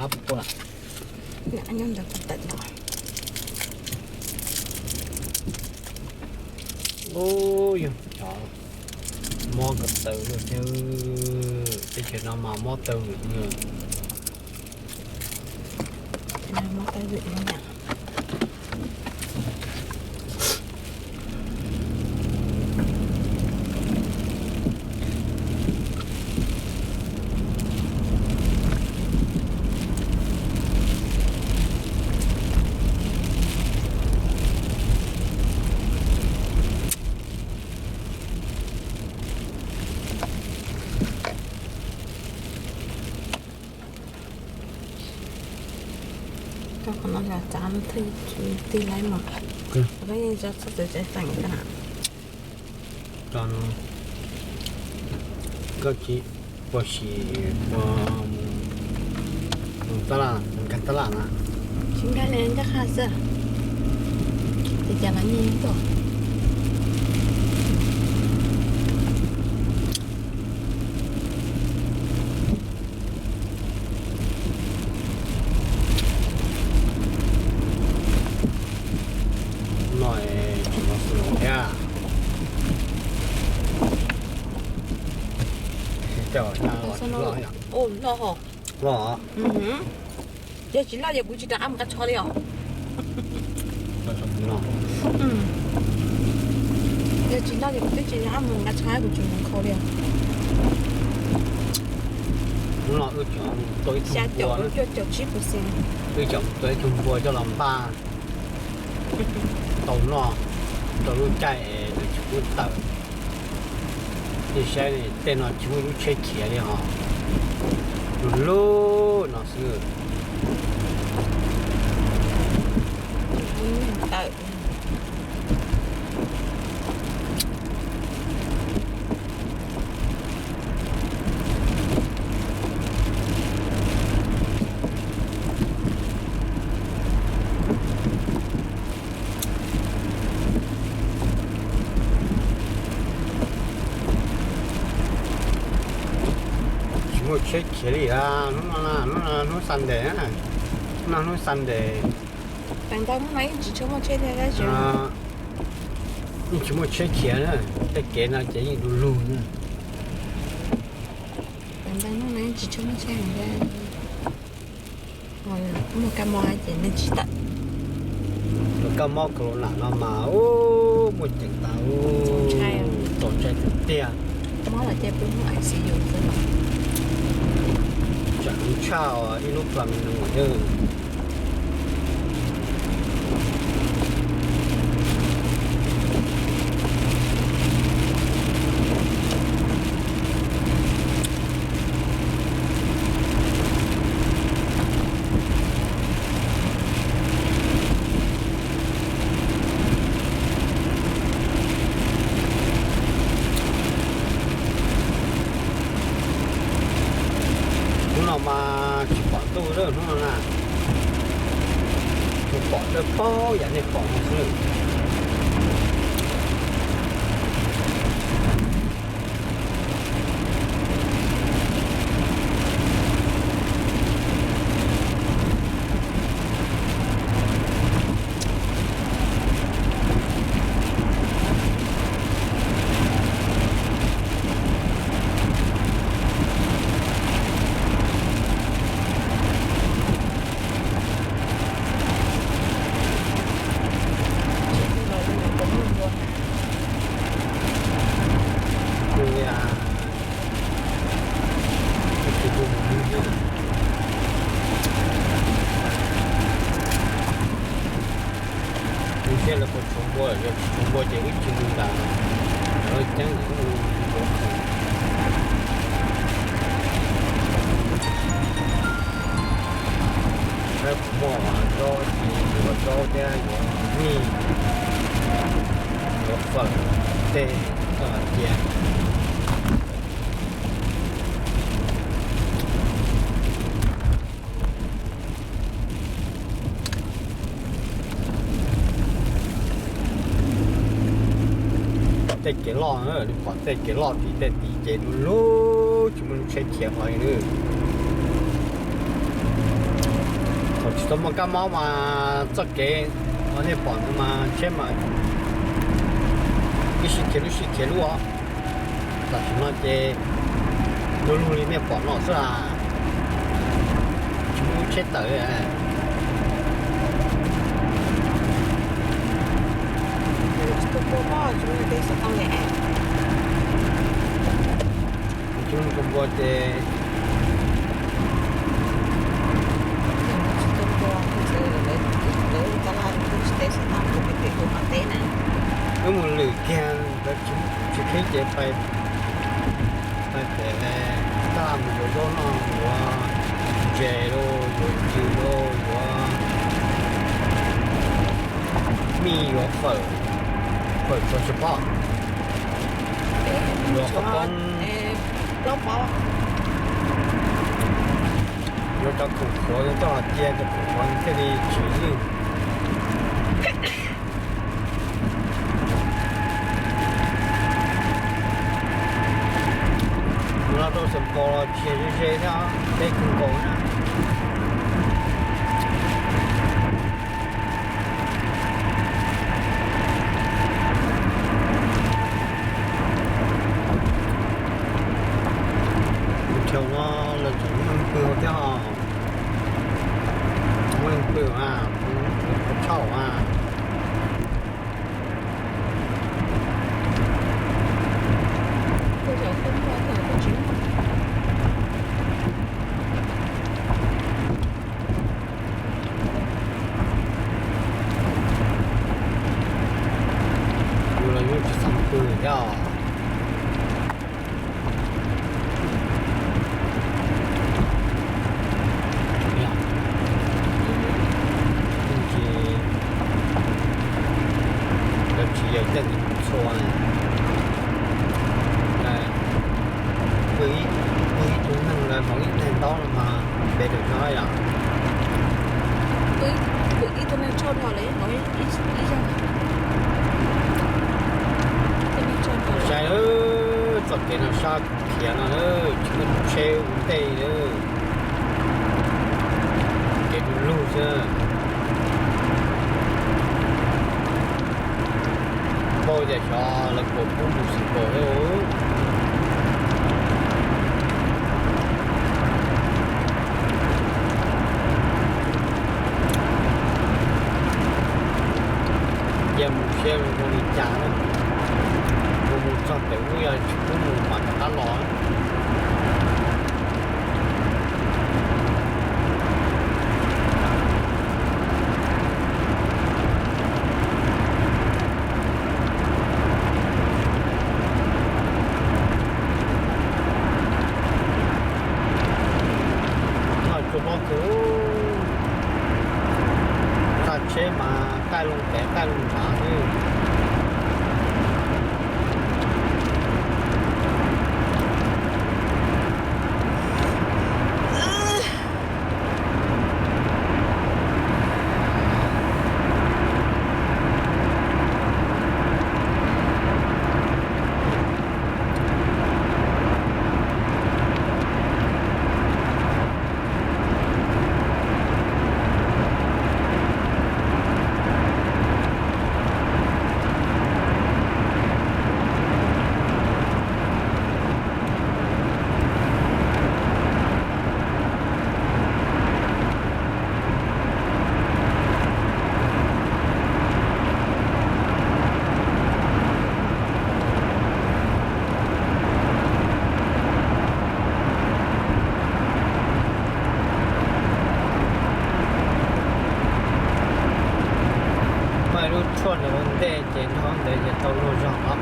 Ab puas nyob ntawd kuv tawm no. Ub, yog cov mob ko taw luaj thiab. Teb chaws no mas mob taw vwm. Mob taw vwm no. Qhov no yog txav thiaj tig laib mas. Peb yeej tso txhob txawv txawv feem na. Koj tsis puas sim puas mus tab laj, nkag tab laj na? Tsis nkag li, ncaj qha xwb. Ces cas lawv nyiag tuaj. No tseem los xwb los thiab. Loj hos. Yog tsis loj ces kuv tsis rov qab mus nqa tsho li os. Yog tsis loj ces kuv twb tsis rov qab mus nqa tsho, kuv tsis mus khau li os. Hnub no wb cov tua ib tug npua, wb cov tua ib tug npua coj los npaj tau noj rau lub caij es nws tsis pub tawm. Nej saib, tej no tsis muaj lub tsheb khiav li hos, lub lub no xwb. Tawm. Tsis muaj tsheb khiav li a, hnub no, hnub no hnub Sunday, hnub no hnub Sunday. Yeej tsis muaj tsheb khiav, tej kev no ces yeej du lug. Muaj kab mob ces nej tsis tawm. Tus kab mob corona no mas ub, muaj ceem tas ub, txaus ntshai tiag tiag. Mob lawm ces pw hauv I C U xwb. Tsam tshaj ib lub Flamingo yog. Hnub no mas tsis pom ntuj lawm hnub no na, tsuas pom dawb paug yam nej pom no xwb. Tus siab lawv puas tshuav npua, yog tsis tshuav npua ces wb tsis mus nram lawv ceeb, wb mus npua khoom. Saib puas muaj zaub, tsis yuav zaub thiab yuav mij, yuav fawm tej, koj cia. Tej kev loj, nws pom tej kev loj tim tej tim ces lub lub tsis muaj lub tsheb khiav hlo li nawb. Tsis tau muaj kab mob mas txoj kev uas nej pom ntawd mas tsheb mas ib sij khiav lub sij khiav lub os. Tam sim no ces du lug li nej pom no xwb as, tsis muaj lub tsheb tawm. Tsis tuaj npua pob, tsis muaj teb xov tooj li. Tsis muaj npua ces tsis tuaj npua, lawv tab laj tsis teb xov tooj, kuv pem pem kuv qhov teb na. Wb mus lwm kiag, lawv tsis qhib ces pais, pais pem tab laj mus yuav zaub noj, yuav ntses los, yuav cw los, yuav mij, yuav fawm, fawm txog tsis pom, yuav qhov poob, yuav cov khoom khuav, yuav coj los cia cov khoom khuav thiaj li tsis ywj. Mus no rau Xeev Pos los tsis ze ze thiab, teb kawg nkaus na. Tus chaw no lawv tseem muaj pw hauv thiab os, muaj pw mas, qhov tshauj mas. Yus los yus tsis xav pw thiab os. Ces lawv tsis yog caij nws mus txhua li. Pw ib tug neeg lawv hmoov ib teg ntaub no mas ntev lawm no yom. Pw ib tug neeg tshaj dhau li hmoov ib zaug. Sai, txoj kev no sab khiav no, tsis muaj tsheb ua ntej li. Kev du lug xwb. Npau tias xyov lawv puas pub mus Xeev Pos thiab. Cia mus saib zoo li cas na. Mus mus txog pem ub yog tsis pub mus mam rov qab los. Noj tsuag hlob kawg, txaj tsheb mas qaij loo pem qaij loo nrad xwb. Paj lub tshuaj ntawd ua ntej ces nrov ntawd ces tau luag zog os.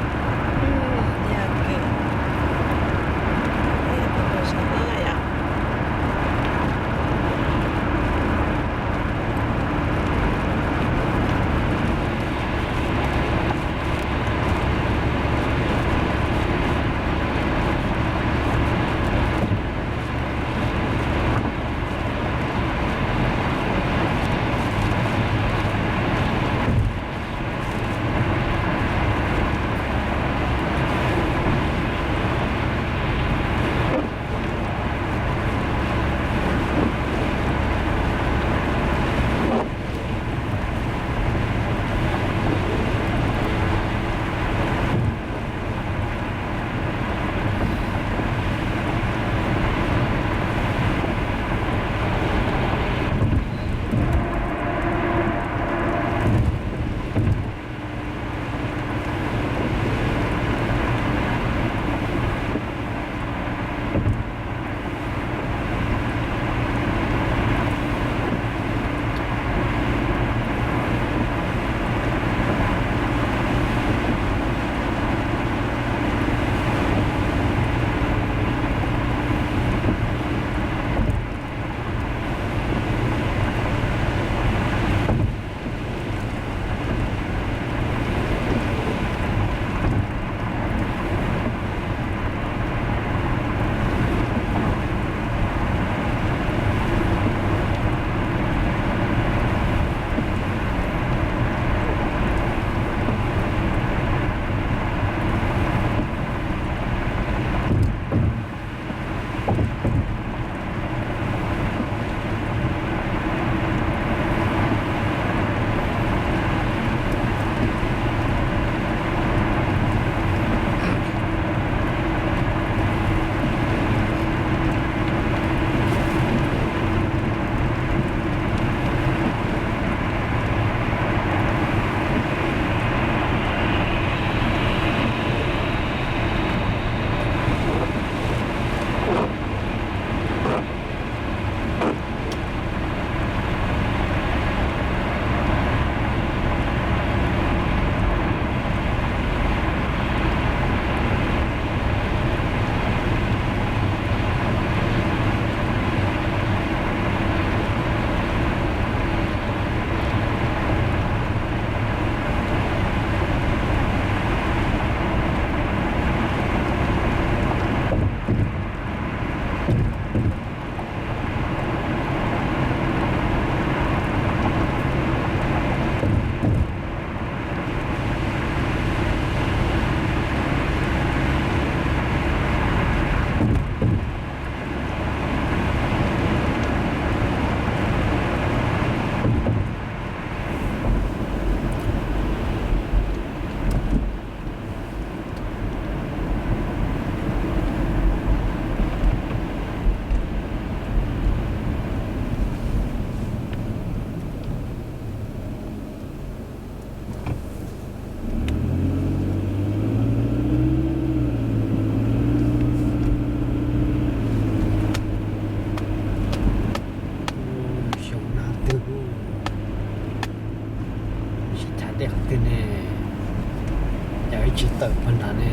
Tsis tawm pag nrad ne.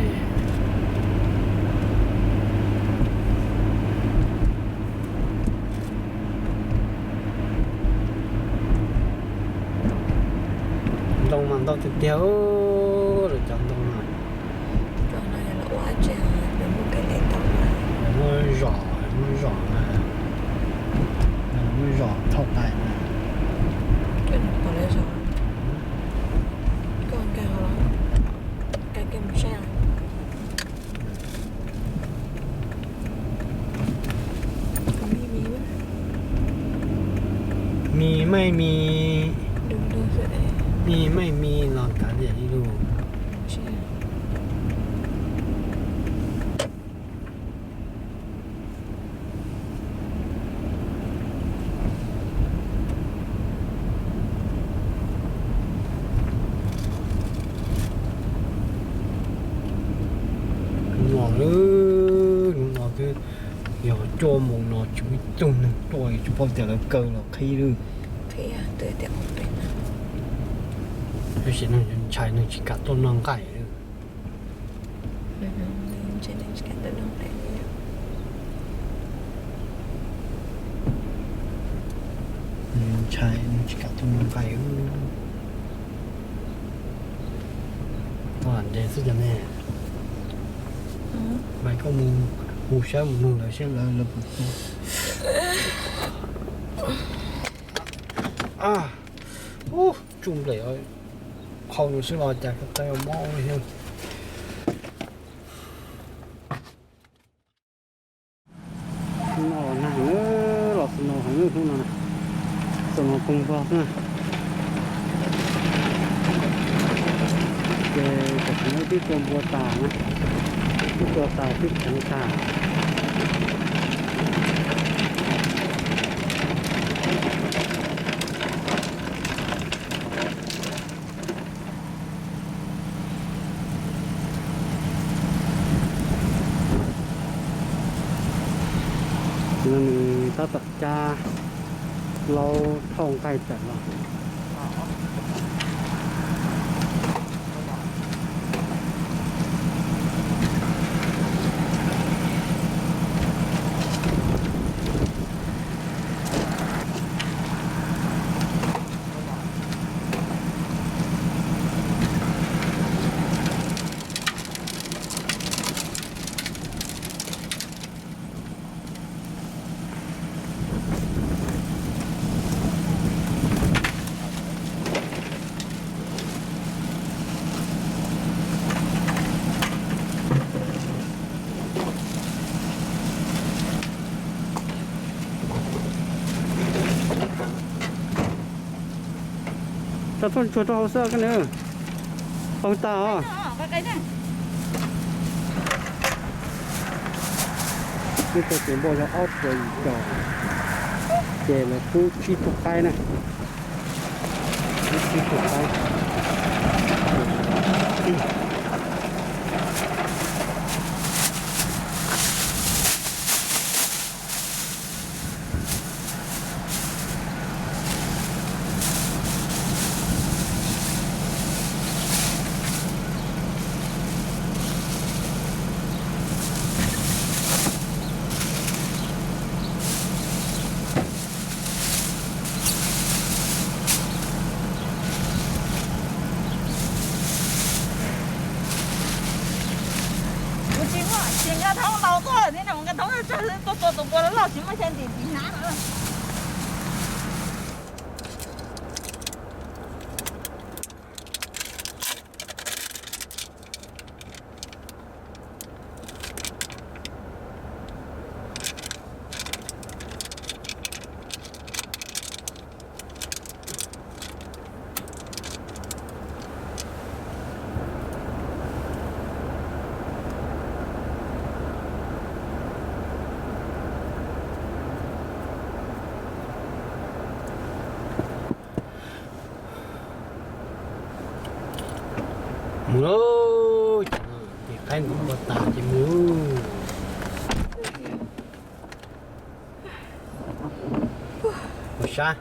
Ntoo mas ntau tiag tiag, lawv cov ntoo no. Muaj zos, muaj zos na, muaj zos thauj tais na. Mis maij mis, mis maij mis los kav liam li lus. Hnub no, hnub no twb yog cuaj moos no tsis muaj ib tug neeg tuaj, tsis paub tias lawv kaw los qhib lawm. Tab sis neeg ntshai neeg tsis kam tuaj noj nqaij. Ntshai neeg tsis kam tuaj noj nqaij. Ntev xwb cov ne. Mas koj mus, mus saib mus nug lawv seb lawv, lawv puas tuaj. Ub, tsuj nplaim qhau no xwb los cas ko taw mob li thiab. Hnub no los nag heev, los snow heev hnub no, snow kawg npog xwb na. Ces tam sim no twb tua npua tas na, twb tua tas twb pheev tas. No nws tab tom cab laub thauj nqaij tawm los. Tso txhua ntsuag rau hauv xwb koj nws. Paug tas os. Twb tau tus npauj yog ob puas yim caum, ces lawv pub tsib tug qaib na. Pub tsib tug qaib. Kuv tsis muaj, tsis nkag thoob laus tuaj thiab no, nkag thoob tsawg tuaj tua tus npua loj loj tsis muaj xya ntim tsis hnab lawm. Mus lauj, ces qaib npua tas ces mus. Mus sab.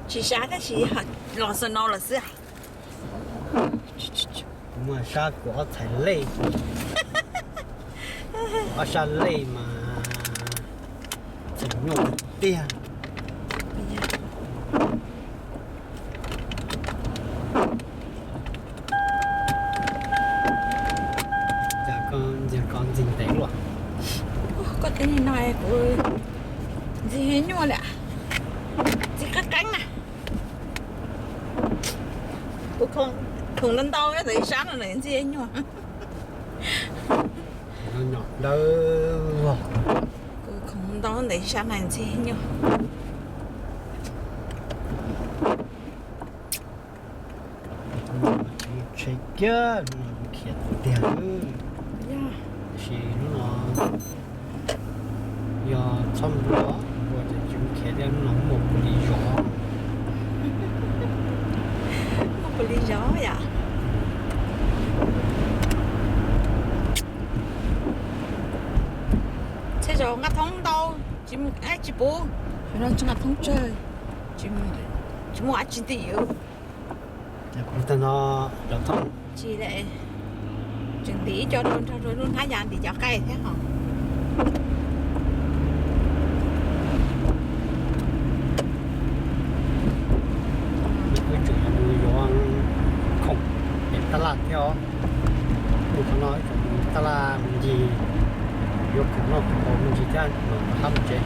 Tsis sab tab sis los snow lawm xwb. Muaj sab kuv ob txhais lej, ob sab lej mas txheem nyuaj tiag. Cas koj ntxias koj ntxig ntev luaj. Koj teb li no kuv ntxig nyuaj li, ntxig qeeb qeeb na. Kuv khoom ntau ntau ntawm ib sab no ntxig nyuaj. Kuv khoom ntau ntawm ib sab no ntxig nyuaj. Tsheb kiag hnub no khiav tiag tiag, tab sis hnub no yog txhob nplua, nplua ces tsis khiav thiab, hnub no muaj pus lis zov. Muaj pus lis zov yom. Tsheb zov nqa thoob ntau, tsis mus, tsis pub, no tsis nqa thoob tsawg, tsis muaj dab tsi nti. Tsis li, tseem ntim ib co rau nrog rau lub hnab ya ntim cov qaij thiab hos. Wb tseem yuav khoom pem tab laj thiab os. Hnub no wb tseem mus tab laj mus ncig, yuav khoom noj khoom haus me ntsis thiab mam rov qab mus tsev.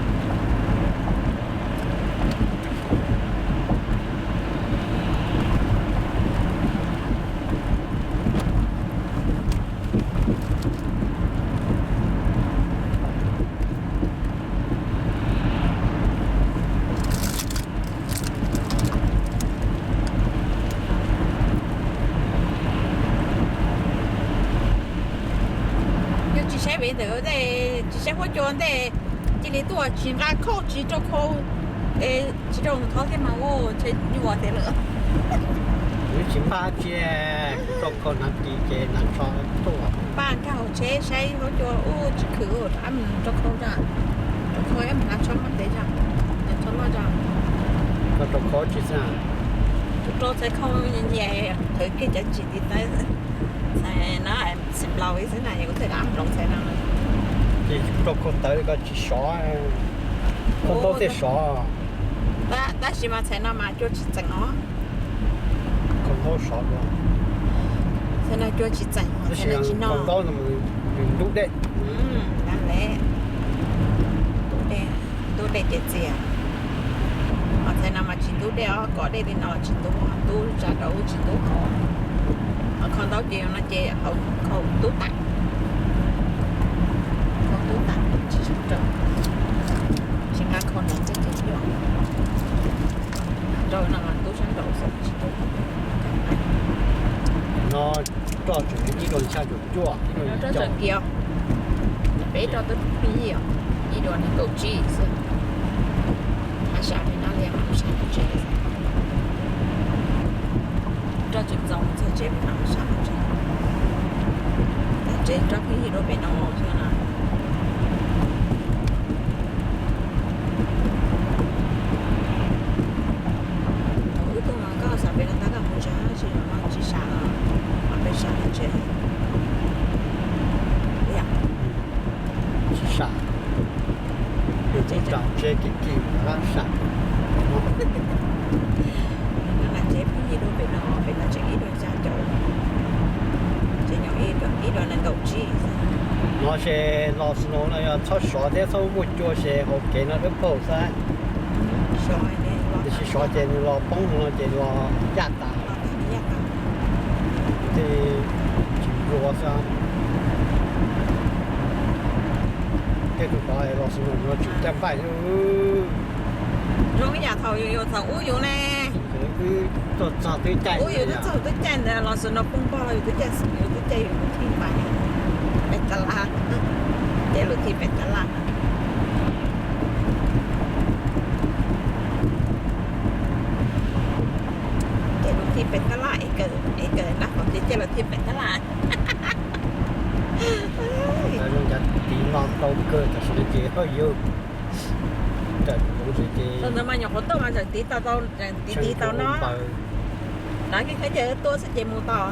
Yog tsis saib pem ntawm tej, tsis saib huab cua ntej, cia li tuaj tsis nqa khau tsis rau khau, tsis rau thov thiab mas ua tsheb nyuaj thiab lawm. Wb tsis npaj tsi, rau khau hnav ris ces hnav tsho tuaj. Npaj nkag hauv tsheb saib huab cua ub tsis khwv rov qab mus rau khau tso, rau khau mus hnav tsho noj ntev tso, hnav tsho noj tso. Koj rau khau tsis xwb, rau txhais khau nyias nyias thawv kiag cov ntsis tiv taw, txhais no, txhais nplaus xwb na, kuv thiaj rov qab mus hloov txhais no. Ces rau khau tawv koj tsis sov, khau ntaub thiaj sov. Tab sis mas txhais no mas cua tsis txeem os. Khau ntaub sov dua. Txhais no cua tsis tseem, txhais no tsis no. Khau ntaub no mas ntub dej. Ntub dej ces txias. Ho txhais no mas tsis ntub dej os, kom dej li no tsis ntub, ntub tsa rau tsis ntub qhov. Ho khau ntaub ces no ces khau ntub tas. Khau ntub tas tsis zoo rau. Tsis nqa khau hnav txog ces yog rau no mas ntub sab nraud xwb tsis ntub. No roj tseem ib dua xya caum cuaj, ib dua roj tseem kiv os. Peb roj twb pheej yig os, ib dua nees nkaum tsib xwb. Hav sam li no li mas hav sam tsev. Roj tseem ntxoov txog tsev li no hav sam tsev. Tsev roj pheej yig dua pem no xwb na. Thaum wb tuaj mas koj xav pem no tab koj mus tsev tsis, tsis sam, pem sam tsev. Tsis sam, tsev kim kim sam. Tsev pheej yig dua pem no, pem no tseem ib dua xya caum, tsev nyob ib dua nees nkaum tsib. No ces los snow no yog txhob sov thiab txhob muaj cua ces hauv kev no dawb paug xwb. Tiam sis sov ces nws los poob no ces los yaj tas. Tej tsis nplua xwb. Tej tus tod los snow no tseem caj npaj. Zoo ib yam thaum yus thaum ub yus ne. Wb tuaj txog twb caij, ub yus twb txog twb caij ntawd los snow poob npog los yus twb caij, yus twb caij yus lub thij pais pem tab laj, caij lub thij pem tab laj. Caij lub thij pem tab laj es kawm, es kawm nrab qhov kev caij lub thij pem tab laj. Zoo cas tiv no tau kawg tam sim no ces haj yug. Thaum ntawd mas nyuam qhuav tuaj mas tseem tiv tau, tiv tiv tau no. Lawv kev khaub ncaws tuaj xwb ces mus tau.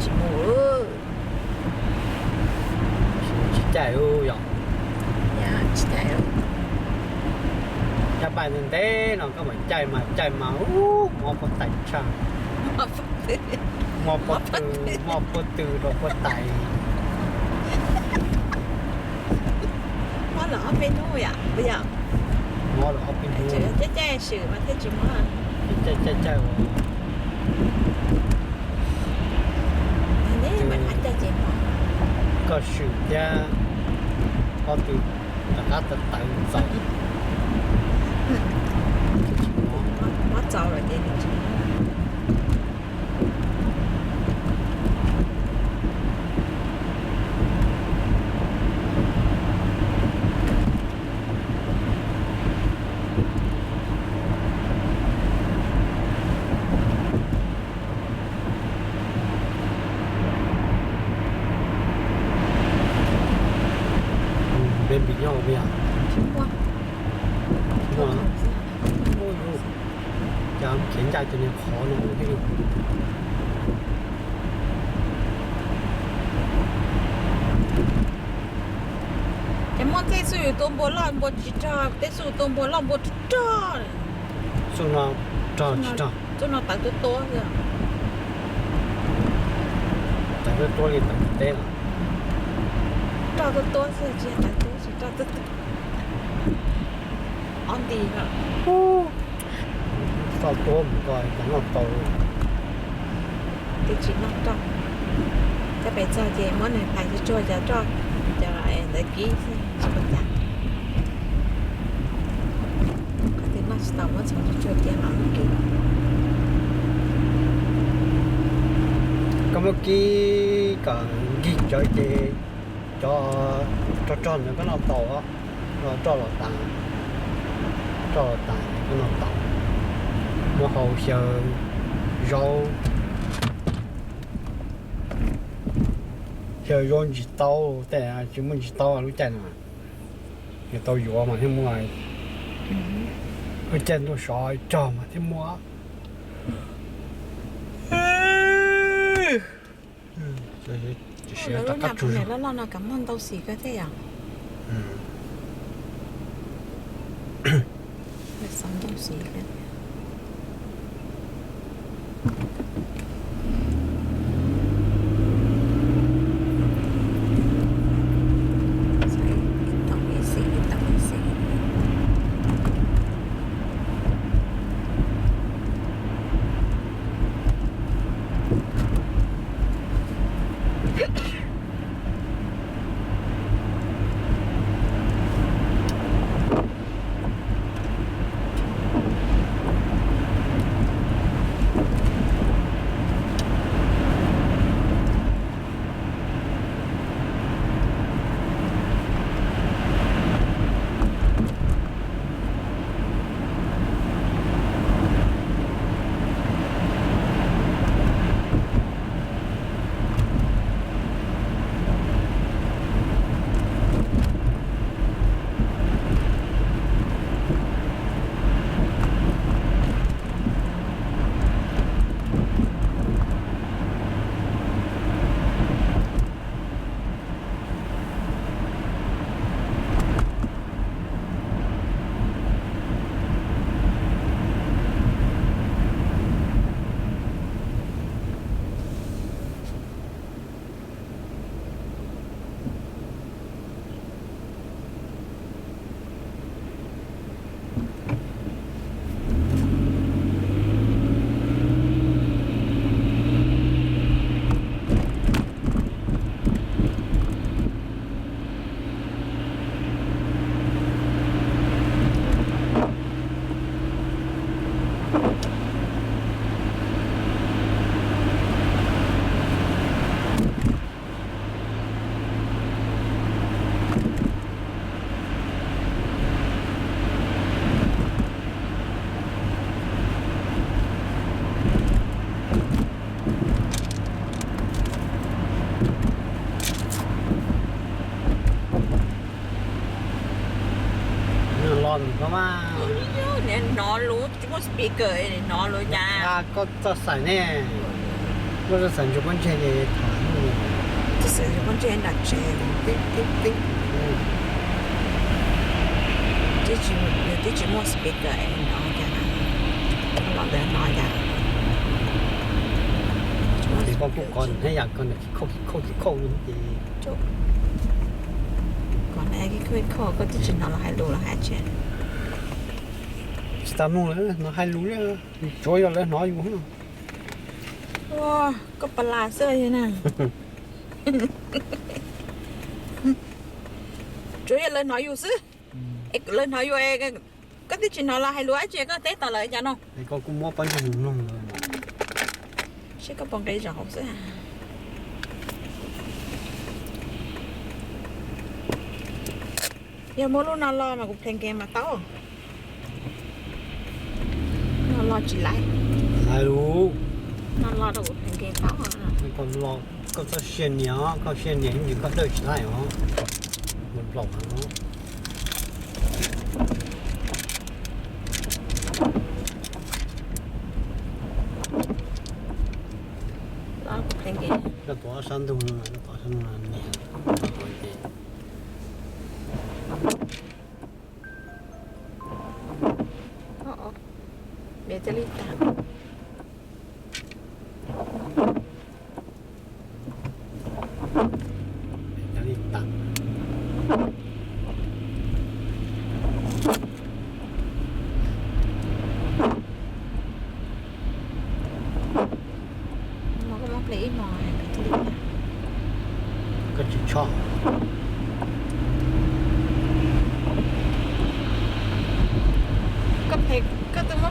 Tsis mus, tsis caij yom. Tsis caij. Cab paj ntev ntev no koj mam caij mas caij mas ub mob pob tais tshaj. Mob pob tw, mob pob tw rau pob tais. Mob lawm ob peb hnub yom, puas yog? Mob lawm ob peb hnub. Caij caij swm mas thiaj tsis mob. Caij caij caij ua. Koj swm thiab ob tw rov qab tawv tawv txaus. Mob txaus lawm ces nws tsis mob. Peb npis nyob ua cas? Ua, cas khiav ncaj cov niag qhov no thiab li. Ces muaj tej xub yus tua npua loj npua tsis rog, tej xub tua npua loj npua rog. Xub no rog tsis rog? Xub no tawv tuab tuab xwb. Tawv tuab tuab li tawv teb los? Rog tuab tuab xwb, tsis tawv tuab, tsis rog tuab tuab. Ob nti no. Txoj tuab mus ko cas noj tau. Twb tsis noj rog. Coj pem txog ces muab nws hlais tsuag tsuag cov roj, cov ntawd kib xwb tsis ua cas. Qhov twg noj tsis tau muab txhoov tsuag tsuag cia mam muab kib. Koj muab kib kom nkig tsawv ces cov rog rog ntawd koj noj tau, roj los tas, roj los tas koj noj tau. Muab hau xyaw zaub, xyaw zaub ntsis taub, tej tsis muaj ntsis taub lub caij no, yuav tau yuav mas thiaj muaj, lub caij ntuj sov cog mas thiaj muaj. Lub nyuam qhuav niam loj loj no kav muag ntau xim kawg thiab yom. Xov ntau xim kawg. Ib tog ib xim, ib tog ib xim. Niam hnov lus tsis muaj speaker, niam hnov lus cas? Koj txawj xaim ne, koj txawj xaim ntsuas pob ntseg ces tham. Txawj xaim ntsuas pob ntseg nram tsev, twb tsis muaj speaker hnov cas, los ntawd hnov cas. Ces koj kuj kov nws thiab yam koj nws khauj khauj khauj ces, koj twb tsis hnov los hais lus los hais tsis. Tsis tau mloog lawv hnov hais lus li, tsuav yog lawv hnov yus. Koj pas las xwb na. Tsuav yog lawv hnov yus xwb. Es lawv hnov yus, koj twb tsis hnov los hais lus dab tsi, koj teb tau lawv cas no? Koj kuj muab pob ntseg mus mloog lawv. Seb koj puas nqis zog hauv xwb. Yog muab lub no los mas kuv play game mas tau. No los tsis laiv. Laiv lus. No los rau kuv play game tau. Koj txhob siab nias, koj siab nias ib ntsis koj dawj tsis laiv os. Nplaum heev. Koj tuav sab ntug no, koj tuav sab ntug no nias. Npias cov li tas. Cov li tas. Koj tsis tshoj. Koj, koj twb,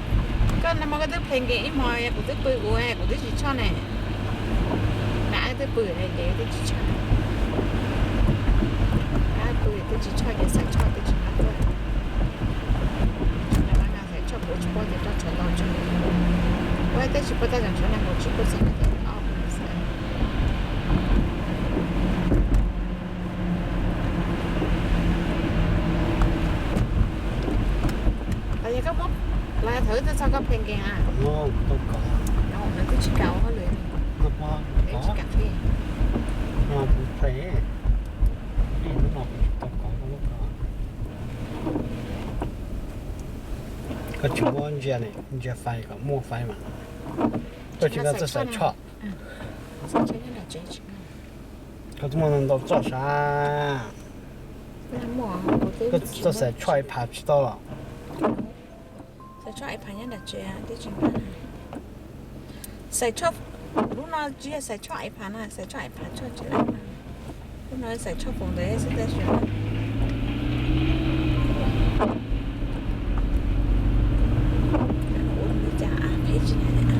koj nag hmo koj twb play game ib hmos, kuv twb pw, kuv, kuv twb tsis tshoj ne. Nag twb pw ne ces twb tsis tshoj. Nag pw twb tsis tshoj ces xav tshoj twb tsis nqa tuaj. Nag mas xav tshoj kuv tsis paub ces roj tshov tau tso. Ua tej tsis paub taj zog tshov nag kuv tsis paub xav. Los yog koj muab, los yog thaum twb txog koj play game a? Nws twb tsis kam ua hauj lwm. Tsis kam qhib. Koj tsis muab ntsia ne, ntsia fais kom muaj fais mas. Koj tsis, koj txawj xaim tshoj. Koj twb muaj ntau txoj sav. Koj txawj xaim tshoj ib phav tsis tau los? Xaim tshoj ib phav nyob nram tsev twb tsis nqa. Xaim tshoj, lub no tsis yog xaim tshoj ib phav na, xaim tshoj ib phav tshoj tsis laib na. Lub no xaim tshoj foom ntawd xwb tab sis ua li cas qhib tsis nqa.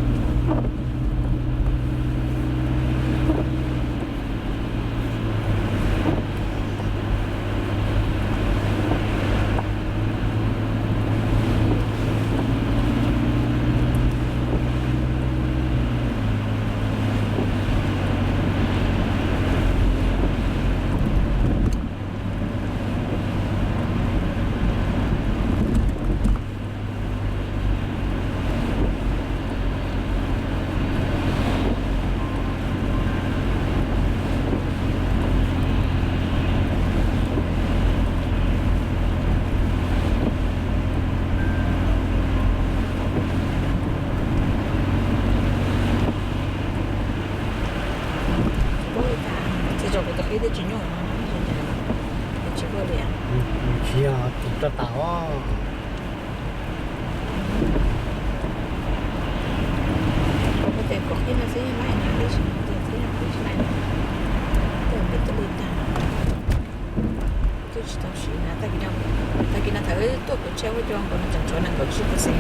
Tsis paub li cas, tsis tau kuv tus qhib twb tsis nyuaj, tsis paub li. Tsis yog tus roj tas os. Kuv tias kuv qhib no xwb yeej laib na, tab sis kuv tias qhib no kuv tsis laib na. Kuv tias npem tuaj li tag, kuv twb tsis tau siv na. Tag kis no thaum wb tuaj kuv tsheb ua cua nkaus nws tseem tshuav nees nkaum tsib percent.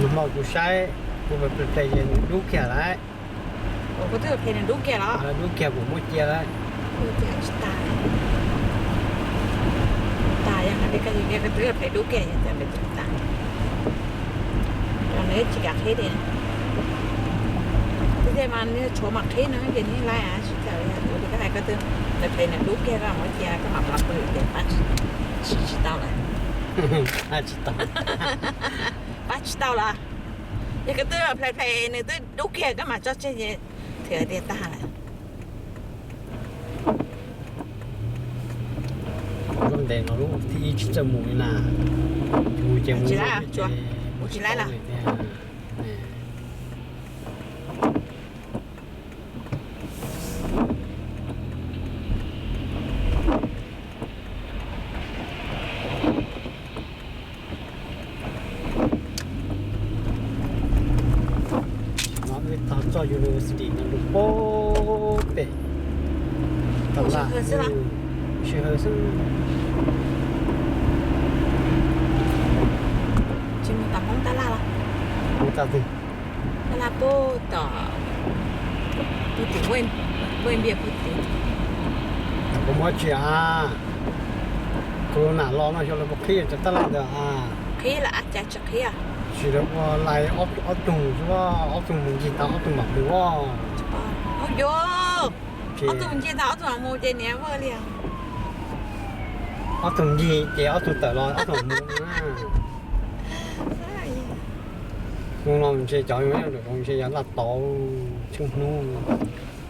Nag hmo kuv saib kuv ple ple ces nws dub kiag lawm. Kuv twb ple nws dub kiag los? Dub kiag kuv muab cia lawm. Kuv tias tsis tas. Tas yog li koj, koj twb ple dub kiag yog tias nws tsis tas. Nws tsis kam qhib li. Tiag tiag mas nws tshuav mam qhib no ces nws laib, tsis tas li koj hais, koj twb ple nws dub kiag koj muab cia koj mam pab pw ces pab siv tsis tau lawm. Pab tsis tau. Pab tsis tau los? Yog koj twb play play nws twb dub kiag koj mam tso tseg ces thwm tias tag lawm. Lub ntev no lub thib ib tsis txawj mus li na. Mus ces mus, mus tsis laib los? No wb tau txoj university no lug pem Tab Laj xwb. Tsis mus tom Hmoob Tab Laj los? Tab Laj twg? Tab Laj puag tom, puag tim Vaj Npias puag tim. Kuv muab tsis a, corona los no xyov lawv puas qhib cov Tab Laj ntawd a. Qhib los ab cas tsis qhib? Tsis, lawv ua lais ob tug xwb, ob tug mus ncig tag ob tug mam mus. Hauj yuav, ob tug mus ncig tag ob tug mam mus ces niam vaj li. Ob tug ncig ces ob tug tawm los ob tug mam mus na. Hnub no ntshe cov zoo zoo ntshe yog laj tod tsheej hnub.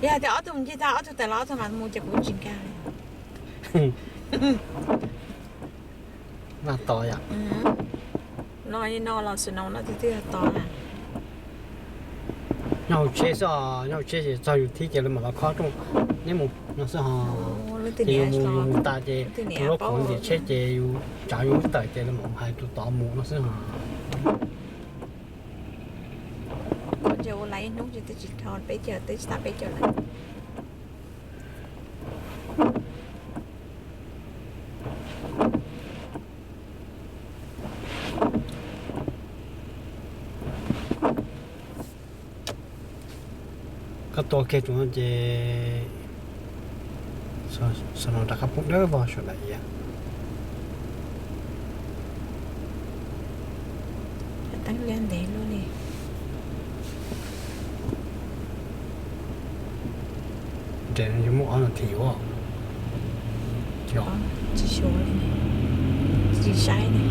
Yog tias ob tug mus ncig tag ob tug tawm los ob tug mam mus ces kuv tsis nkag. Laj tod yom. No no los snow no twb twb yog tod na. Nyob hauv tsheb xwb, nyob hauv tsheb ces txog yus thib ces lawv mam los khob rooj neb mus no xwb ho. Ces yus mus yus mus tas ces yus lub khoom ntawm tsheb ces yus tsav yus lub tawm ces lawv mam hais tus tod mus no xwb ho. Ntshe ua lais ib hnub ntshe twb tsis dhau peb caug, twb tsis tau peb caug lawm. Koj tua kiag tsoom no ces snow rov qab poob dawb vog saum daim iav. Teeb liab ntev luaj li. Nres no yuav muaj ob nas this os. Tsis suav li, tsis saib li.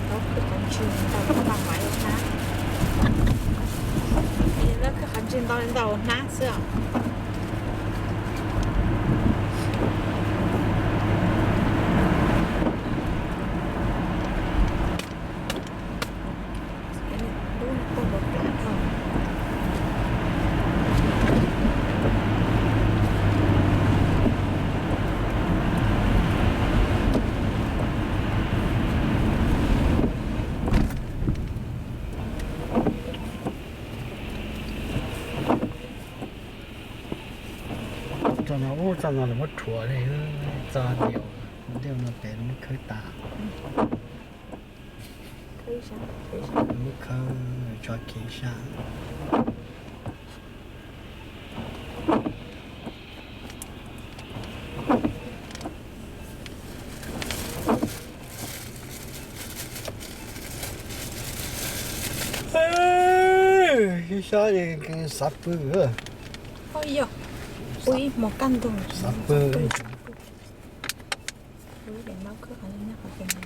Tau khwv qhov ntswg ntau ntau hnab. Tau khwv qhov ntswg ntau ntau hnab xwb os. Lub poj npua plam dhau. Txoj no ub, txoj no lawv muab rhuav li, txoj diaus, dej no pem lawv muab khawb tas. Lawv muab khawb tso kev sab. Sab xav pw. Ua ib hmo kaj ntug xav pw. Ua ib daim ntaub khawb qhov nyob qhov twg no.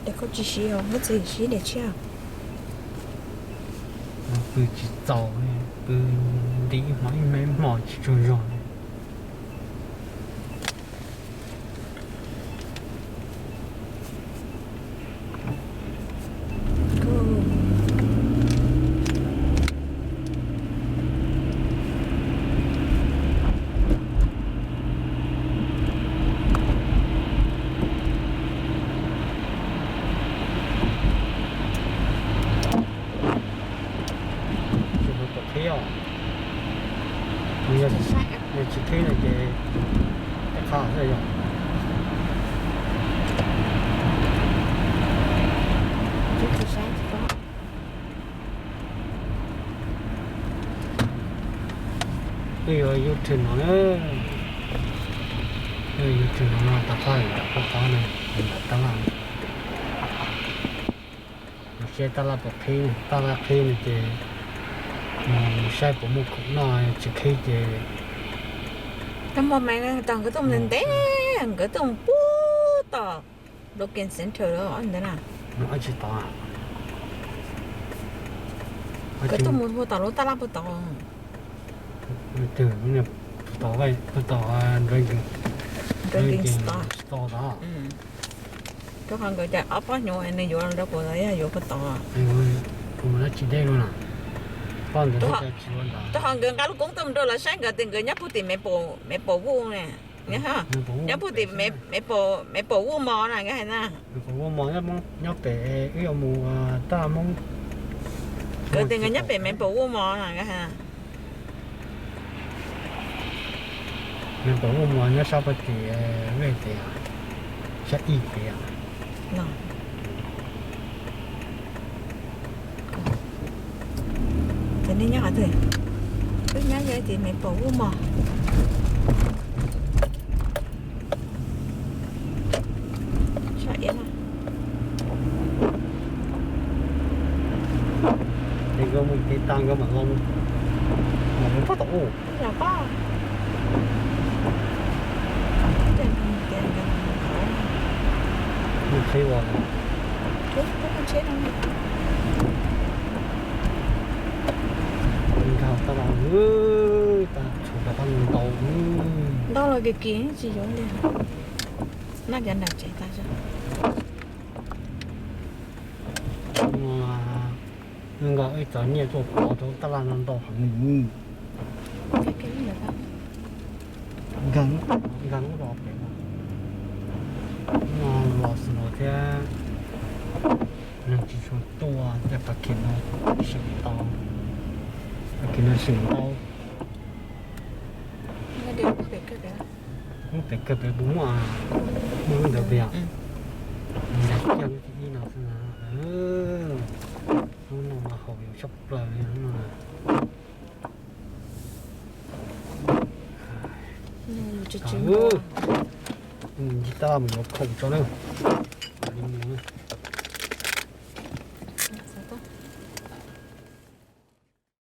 Ces koj tsis siv os, muab txiv siv daim tshiab. Pw tsis txaus, pw nti ib hmo ib me hmo tsis tsaug zog li. Wb yuav YouTube no na, wb yuav YouTube no no tas paj nram qab qhov no, nram tab laj. Mus saib tab laj puas qhib, tab laj qhib no ces mus saib puas muaj khoom noj, tsis qhib ces. Koj muaj mas tau nkawd tuaj ntev, nkawd tuaj puag tom Brooking Center ntawd na. Tsis tau. Nkawd tuaj mus puag tom lub tab laj puag tom. Puag tom, puag tom Drinking Store tod. Rau qhov nkawd tias ob pab hnyuv nws yuav rau kuv los yog yuav puag tom. Kuv mus dab tsi deb no na. Rau qhov nkawd nqa lub koob tuaj mus rau lawv saib nkawd tias nkawd nyob puag tim Maple Wood ne. Nyob puag tim Maple Wood Mall na nkawd hais na. Nyob pem wb yuav mus tab Hmoob. Nkawd tias nkawd nyob pem Maple Wood Mall na nkawd hais na. Maple Wood Mall nyob sab puag tim Red tiag, sab ib tiag. Ces nej nyob qhov twg? Wb nyob ze tim Maple Wood Mall. Sab iab na. Ces nkawd mus kev tas nkawd mam los, mam mus puag tom ub. Mus tsheb los. Nkag tab laj, tab tshuav rov qab ntau. Ntau los kis kis tsis yuav li. Noj cov nram tsev tas zog. Nkawd ib txog nyiaj tuaj pov rau tab laj no ntau heev. Nkag, nkag lub los pem no. No los xwb los thiab. Neeg tsis tshua tuaj tej, parking no seem ntau, parking no seem ntau. Lub pem kawg pem puas muaj, muaj lub ntawd pem yom? Nyob kiag lub thib ib no xwb na. Lub no mas haum yus tshaj plaws li no. Tab laj mus yuav khoom tso na. Li mus.